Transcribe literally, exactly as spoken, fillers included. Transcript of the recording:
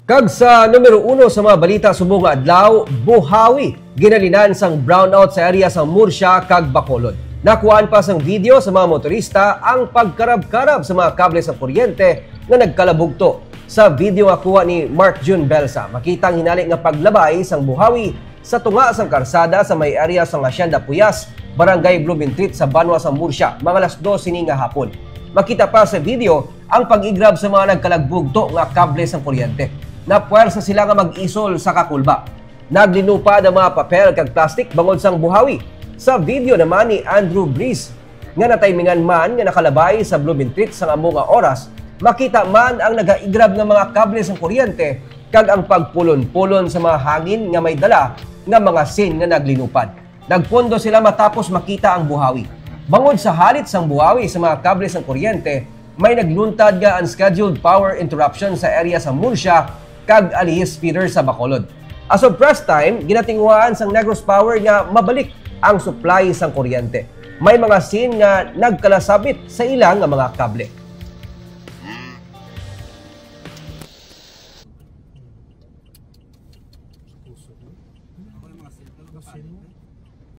Kag sa numero uno sa mga balita subong nga adlaw, buhawi ginalinan sang brownout sa area sang Murcia kag Bacolod. Nakuhaan pa sang video sa mga motorista ang pagkarab-karab sa mga kable sang kuryente nga nagkalabugto. Sa video nga kuha ni Mark June Belsa, makita ang hinali nga paglabay sang buhawi sa tunga sang karsada sa may area sang Hacienda Puyas, Barangay Blumentritt sa banwa sang Murcia, mga alas dos sini nga hapon. Makita pa sa video ang pag-igrab sa mga nagkalagbugto nga kable sang kuryente. Napuwersa sila nga mag-isol sa kakulba. Naglinupad ang mga papel kag plastik bangod sang buhawi. Sa video naman ni Andrew Breeze, nga natimingan man nga nakalabay sa Blumentritt sang amo nga oras, makita man ang nagaigrab nga mga kable sang kuryente kag ang pagpulon-pulon sa mga hangin nga may dala nga mga sin nga naglinupad. Nagpondo sila matapos makita ang buhawi. Bangod sa halit sang buhawi sa mga kable sang kuryente, may nagluntad nga unscheduled power interruption sa area sa Murcia kag Alihis Feeder sa Bacolod. As of press time, ginatinguhaan sang Negros Power nga mabalik ang supply sang kuryente. May mga sin nga nagkalasabit sa ila nga mga kable.